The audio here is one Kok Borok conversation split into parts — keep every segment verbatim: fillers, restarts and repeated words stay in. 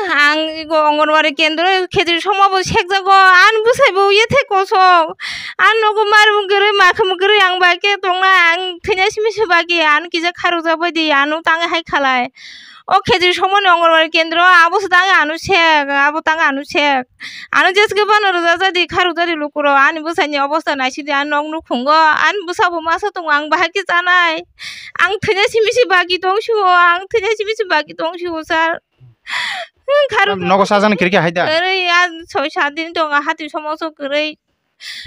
Ang ego Anganwadi kendro khejri songma bo sekjago, ani bwsai bo ye the kosok. Ani nogo mairum kwrwi, makham kwrwi ang bai khe tongna, ang thwina simi se baki, ani kisa kharujak bai di, ano tang hai khalai. O khejri songmani Anganwadi kendro, abo se tang ano sek, abo tang ano sek. Ano jeske bano rwjak jadi, kharujak di lukurok, ani bwsaini obostha naisidi, ani nok nukhungo, ani bwsa bo masa tongo, ang bahai khe chanai. Ang thwina simi se baki tong sio, ang thwina simi se baki tong sio, sir. Kharuk Nogo sajani kwrwi kha hai da? Kwrwi, a soi sat din tongo, hati somoso kwrwi.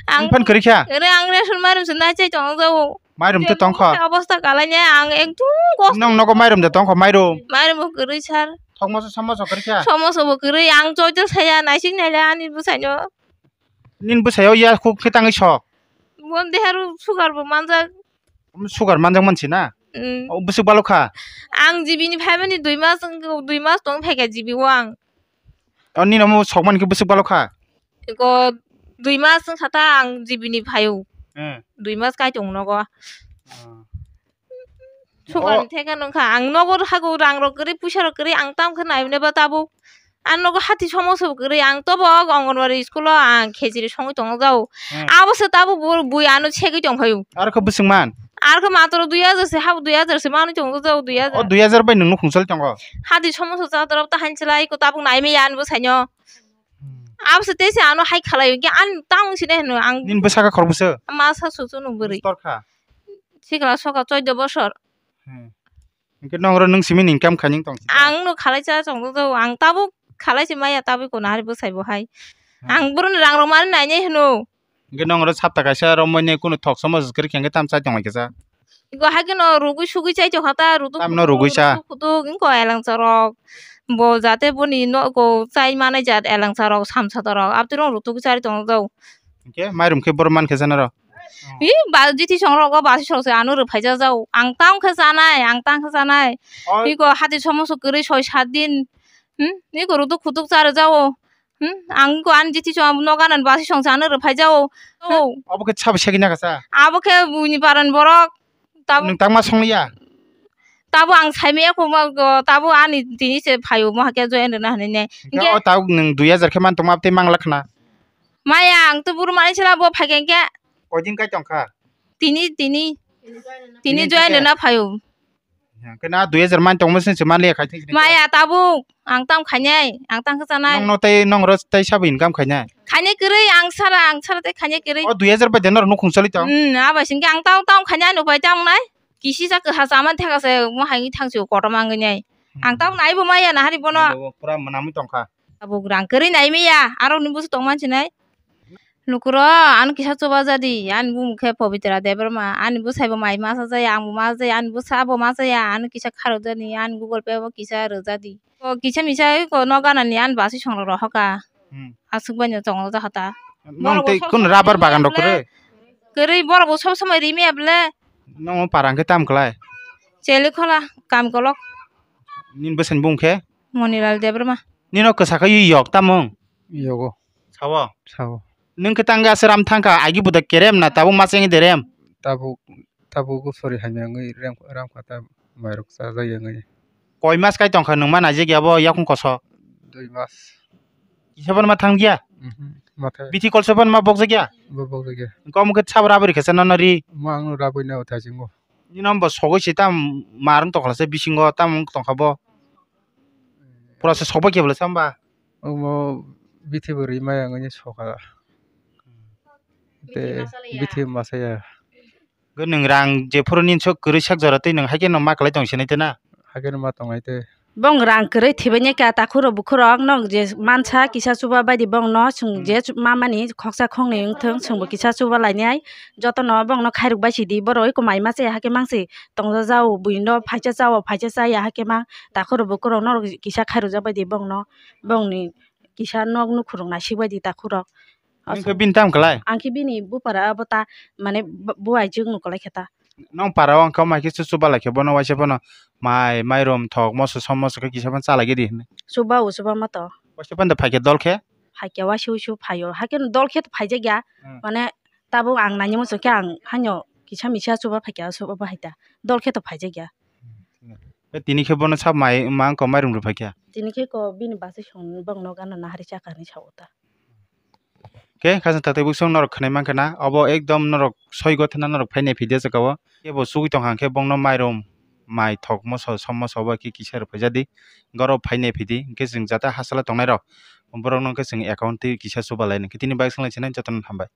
Ang Ang phan kwrwi kha? Kwrwi, ang ration mairum se nai chai tongo jao. Mairum te tong kha? Obostha kalai ne, ang ekdum kos- Nong nogo mairum de tong kha, mairum? Mairum bo kwrwi, sir. Thokmoso somoso kwrwi kha? Somoso bo kwrwi, ang choitor saya, naising naile ani bwsaino. Nin bwsaio ya khuk khe tangwi sok? Bon deharu sugar bo manjak. Sugar manjak mansi na? Mm. O bwswk balok kha? Ang G B ni phaimani dui mas wng-, dui mas tong phaikha G B o ang. O nini omo sokmani khe bwswk balok kha? Ego dui mas wng sata ang G B ni phaio. Eh. Dui mas kai tong nogo. Ah. Sugar O- ni theka nung kha. Ang nogo hago rang rok kwrwi, puisa rok kwrwi, ang tam khe naimne ba tabuk. Ang nogo hati somoso bo kwrwi, ang tobo Anganwadi school o ang khejri songwi tongo jao. Hmm. Abo se tabuk bo bui ano segwi tong phaio. Ar khe bwswk man? Ar khe matro dui hajar se, habo dui hajar se manwi tongo jao, dui hajar. O dui hajar bai nung nukhung choli tongo? Hati somoso chatorok ta hanchilai ko tabuk naimaya ani bwsaino. Hmm. Abo se tei se ano hai khalai, hwnkhe ani tamo sini hino ang Nini bwsa kha khorokbwswk? Masa susu nung bwrwi. Bwswk kha? Sikla soka choido bosor. Hmm. Hwnkhe nongro nwng simi ni income khaning tong si? Ang no khalai cha chong do, ang tabuk khalai se maya tabuk ko nari bwsai bo hai. Hmm. Ang bwrwni rang rok mani nainai hino. Hwnkhe nongro sapta kaisa romwi ne kunu thok somo kwrwi khe hwnkhe tam chai tong lai khe sa? Go hai kheno rugwi sugwi chai tong kha ta, rutuk Tamno rugwi cha. Rutuk kutuk wngko elengcha rok. Bo jate boni nogo chai manai jat elengcha rok, samsata rok, abtwi rok rutuk chari tong do. Hwnkhe mairum khe borok man khe sa noro? Hi, ba, jiti song rok, o basi song se ano rwphai jak jao. Ang tang khe chanai, ang tang khe chanai. Oi. Iko hati somoso kwrwi soi sat din. Hmm? Iko rutuk kutuk chari jao. Hmm? Ang iko ani jiti song no ganan basi song se ano rwphai jao. Oh. Abo khe sabo segwi na kha sa? Abo khe buini paran borok. Tabuk Nwng tangma songya? Tabuk ang saimaya kho ma, go, tabuk ani tini se phaio, mo hakhe join rwna hinwi nai. Hwnkhe Hwnkhe o tabuk nwng dui hajar khe man tongma tei mangla khna? Maya, ang to buru mani sela bo phaikhe hwnkhe. Koidin kai tong kha? Tini, tini. Tini Tini join hwnkhe? Rwna phaio. Hwnkhe na dui hajar man tongma se se man liya khai thik thik. Maya, tabuk. Ang tam khainai, ang tang khe chanai. Nongno tei nongro tei sabo income khainai? Khainai kwrwi, ang sara, ang sara tei khainai kwrwi. O dui hajar bai de norok nukhung choli tong? Hmm, abai singke ang tam, tam khainai, ano bai tam nai. Kisi sa kwha chaman thaka se, mo hai thang se kotorma wngwi nai. Hmm. Ang tam nai bo maya na hari bono. Nai bo pura mwnamwi tong kha. Abo rang kwrwi nai maya, aro ni busu tong man sinai. Lukuro, ano kisa chuba jadi, ani bumung khe Pabitra Debbarma, ani bwsai bo mai masa jaya, ang bo masa jaya, ani bwsa bo masa jaya, ano kisa kharok jani, ani Google Pay bo kisa rwjadi. O kisa misa ko no ganani ani basi songrok rohoka. Hmm. Aswk bai no chongo jahata. Nong tei kun rubber bagan rok kwrwi? Kwrwi borok bo sob somoi rimaya bwle. Nong o para hwnkhe tam kwlai? Chelikhola, Kamkolok. Nini bwsani bumung khe? Monilal Debbarma. Nino kwsa khe yok tamung? Yogo. Sao? Sao. Nung khe tang gas ram thang kha, agi buda kerem na tabuk macheng derem? Tabuk, tabuk sorry hamya wngwi rem, ram kha ta mairok chajak ya wngwi. Koi mas kai tong kha nung ma naijak ya bo yakung koso? Dui mas. Kisa ban ma thang ya? Mhm, ma thang. Bithi kolso ban ma bokjak ya? Bo bokjak ya. Kom khe sabo rabri khe sa nono ri? Ma ang rabri na uthai singo. Nino bo sogwi se tam mar wng tong kha se bisingo tam wng tong kha bo. Pura se sokbai khe bwle chamba? Omo bithi bo ri maya wngwi sokha. Te bithi masa ya. Gwnwng rang jephuru nini sok kwrwi sak jora tei nwng haikhe no ma kwlai tong sinai te na? Haikhe no ma tongnai te. Bong rang kwrwi thibani kha takhurok bukhurok nok je mansa kisa chuba baidi bong no chwng Hmm. je chu-, ma mani khoksa khoknwi wngthwng chwngbo kisa chuba lainai jotono bong no khairok bai sidi borok eko mai masa ya haikhe mangsi tongja jao buino phaisa chao phaisa chaya haikhe ma takhurok bukhurok norok kisa khairok jak baidi bong no bong ni kisa nok nukhurok naisik baidi takhurok. Nung khe bini tam kwlai? Ang khe bini bupara abo ta mane bu-, buai jwk nuk kwlai khe ta. Nong para o ang khe mai khe chuchu balai khe bono waisa phano mai mairum thok moso som moso khe kisa phano chalai gidi hinwi. Chuba o chuba ma to. Waisa phano phai khe dol khe? Hai khe waisa usu phaio. Hakhe dol khe to phaijak ya. Hmm. Mane tabuk ang nani muchung khe ang haino kisa misa chuba phai khe chuba bahai ta. Dol khe to phaijak ya. Hmm. Tini khe bono sab mai ma wngkha mairum rw phai khe? Tini khe ko bini bachai song bongno gana nahari chakha hinwi sao ta. Khe khasing taktwi buksong norok khwnai mankha na, obo ekdom norok soi gothe na norok phainai phi de jagao. Kebo chugui tongkha hwnkhe bongno mairum, mai thok moso, som moso bai khe kisa rw phaijadi. Goro phainai phidi, hwnkhe chwng jata hachalo tongnairok, borokno hwnkhe chwng account twi kisa chubalai, hwnkhe tini bike swlai sinai jotono hambai.